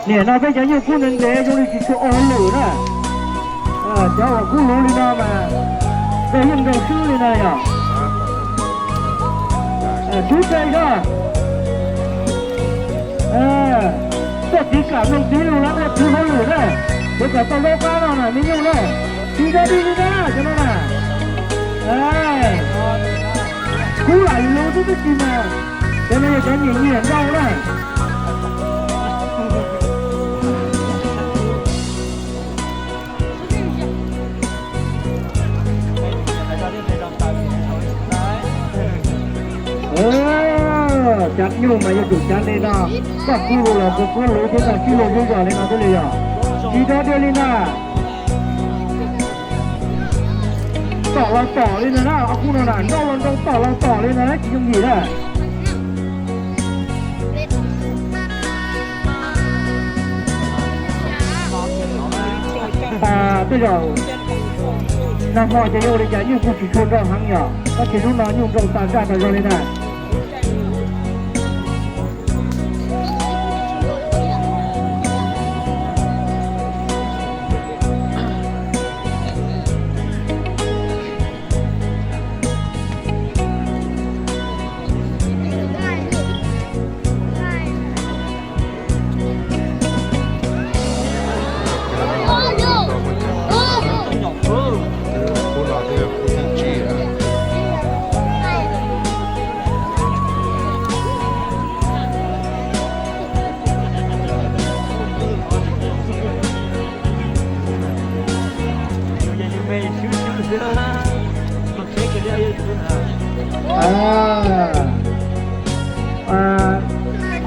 Niam no peb cov nyuj kub ntev ntev zoo li tsis tshua ua hauj lwm na. Cov uas kub luv li no mas tej yeej nrau swb li no yog. Tub txais zog, koj txiv kam mloog txiv lus los koj txiv hauj lwm na, yuav kom tau zaub qab no na me nyuj na. Tsis nrau dig li na cov no na. Kub lam luv tub tub tsis mas, cov no yog cov nyiam nyiam nrau na. Cov nyuj mas yuav tsum cov li no, koj kub luv los kub kub luv thiab no, sib luag zej zog li no thiaj li yog. Tsis nrau dig li na. Tom los tom li no na, ob kub no na, nrau los nrau tom los tom li no na, tsis yooj yim na. Tej zaum nag hmo ces yuav ua li cas nyuj kuj tsis tshua nrau heev yog, tab sis hnub no nyuj nrau tas zaj tas zog li na.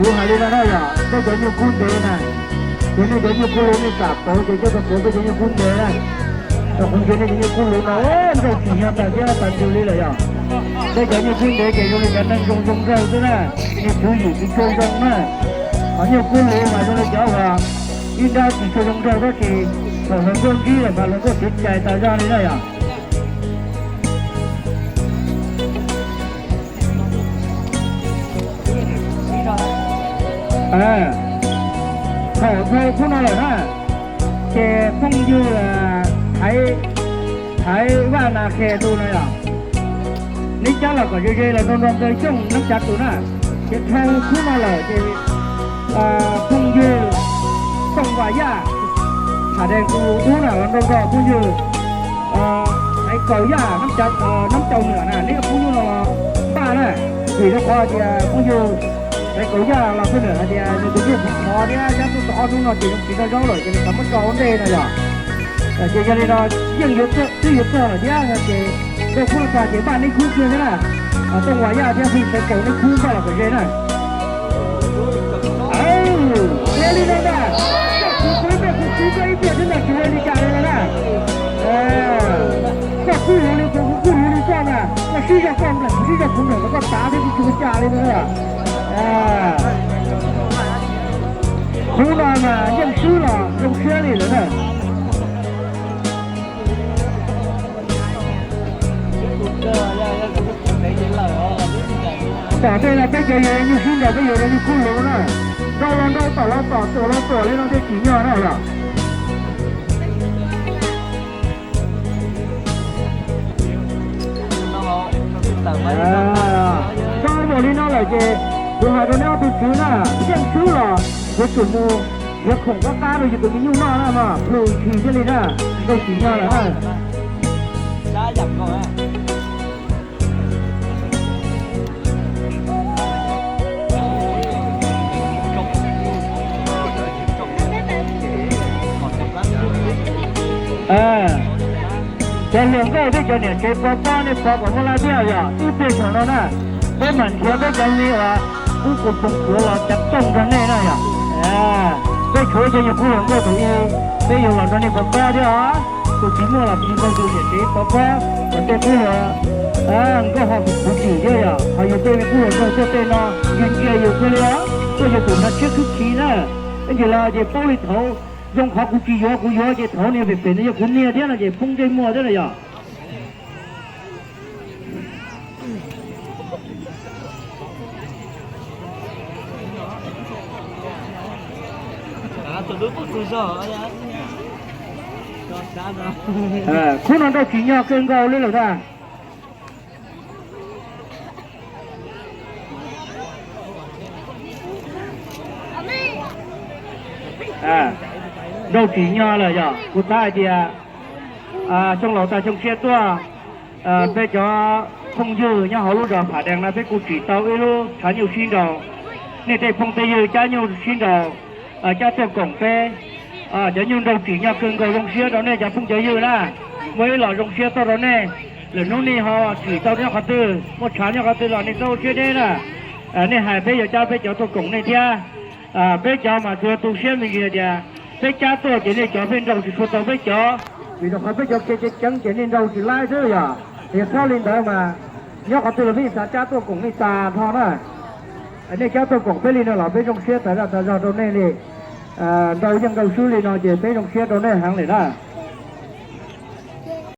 Kuv hais li no na yog, peb cov nyuj kub ntev na, ces nej cov nyuj kub luv nej kam pauv ces coj tau pauv peb cov nyuj kub ntev na. Rau qhov ntawd nej cov nyuj kub luv no nrau tsis yog tas thiab tas ntws li lawm yog. Peb cov nyuj kub ntev ces zoo li cov neeg zoo zoo nraug xwb na, nej tswv yim tsis tshua zoo na. Ho nyuj kub luv mas zoo li cov uas ib nrab tsis tshua zoo nraug tab sis thaum hluas nkauj ntsib lawm mas hluas nkauj txiav cai tas zog li na yog. Thaum dhau khub no lawm na, ces phooj ywg Thaiv Vaj Nas Khes tus no yog, neb cab los kom ze ze los nrau nrau Ntxawg Xyooj Nab Cav tus na. Ces dhau khub no lawm ces phooj ywg Tooj Vam Yaj, tham dees tus dub na, los nrau nrau phooj ywg Thaiv Kaus Yaj, Nab Caus Nwm na, neb phooj ywg no los npaj na. Vim rau qhov tias phooj ywg Thaiv Kaus Yaj los phooj ywg hais tias nws tus nyuj qhuav thiab cab tuaj tau ob hnub no ces zoo tsis tau zaub lawm ces nws xav muab tso ua ntej no yog. Ces yog li no yeej yuav twb yuav txog lawm thiab no ces dhau khub no tas ces npaj neb khub kiag thiab na. Tooj Vam Yaj thiab phooj ywg Thaiv Kaus neb khub npaj los kom ze na. Ua li no ntag, koj kuv kuv, koj kuv kuv, koj ib pliag xwb ntag, tsis ua li cas li no na. Koj kuj luv li kuv, kuv kuj luv li koj na, koj sib zog koj nplawm, kuv sib zog kuv nplawm, koj tav thiab kuv tsis ua cas li no na. Khub no mas yeej swb los zoo siab li lawm na. Tom tej no peb cov yawg nyuj sib nraus peb yuav rau nyuj kub luv na. Nrau los nrau, tom los tom, tuam los tuam li no thiaj tsim nyog na yom. Tau npaum li no lawm ces kuv hais rau neb ob tug tswv na, yeej swb los yuav tsum mus yuav khoom qab qab rau yus tus me nyuj noj na mog, plhws ntshis thiaj li na, nrau tsim nyog lawm na. Cov hluas nkauj thiab cov niam tsev pov pob nej pov kom muaj laj thiab yom, ib pliag saum no na, peb mam nrhiav peb cov me uas kub kua poog kuav los cov tooj rau nej na yom. Peb tshuav cov nyuag kub hluas nkauj tus ub, peb yuav los nrog nej pov pob thiab os. Tus tsis muaj los tus niam tsev pov pob kom tej kub hluas nkauj ho kuv tsim thiab yom, ho yus tej me kub hluas nkauj tuaj tej no ntsia ntsia yus kawg li os, tuaj yus tus nrog tshiab khwb khi na. Ib ntsis los ces paub li thaud, zoo qhov kuv tsis yuav, kuv yuav ces thaud niag pem pem no yog kuv niag thiab no ces poob ntsej muag thiab na yom. Khub no nrauj tsim nyog kawg nkaus li lawm ntag. Nrauj tsim nyog lawm yog kuv xav hais tias xyoo laus tag xyoo tshiab tuaj, peb cov phooj ywg nyob hauv lub zos Phav Dees no peb kuj tsim tau ib lub tshav nyuj sib nraus. Nej tej phooj tej ywg cab nyuj sib nraus, cab tuaj koom peb. Cov nyuj nrauj tsim nyog kawg nkaus, zoo siab rau nej cov phooj cov ywg na. Muaj ib los zoo siab tuaj rau nej. Lwm hnub nej ho tsim tau nyob qhov twg, muaj tshav nyob qhov twg los nej txhob ua siab deb na. Nej hais peb yuav cab peb cov tuaj koom nej thiab. Peb cov mas tsuas tu siab me ntsis tias peb cab tuaj ces nej cov pheej nrauj tsis tshua tau peb cov, vim rau qhov peb cov kev ceev ceev ces nej nrauj tsis laib xwb yog. Yog txhob li ntawd mas nyob qhov twg los peb xav cab tuaj koom nej tas nrho na. Nej cab tuaj koom peb li no los peb zoo siab tas zaj tas zog rau nej li. Nrauj yeej nrauj swb li no ces peb zoo siab rau nej heev li na.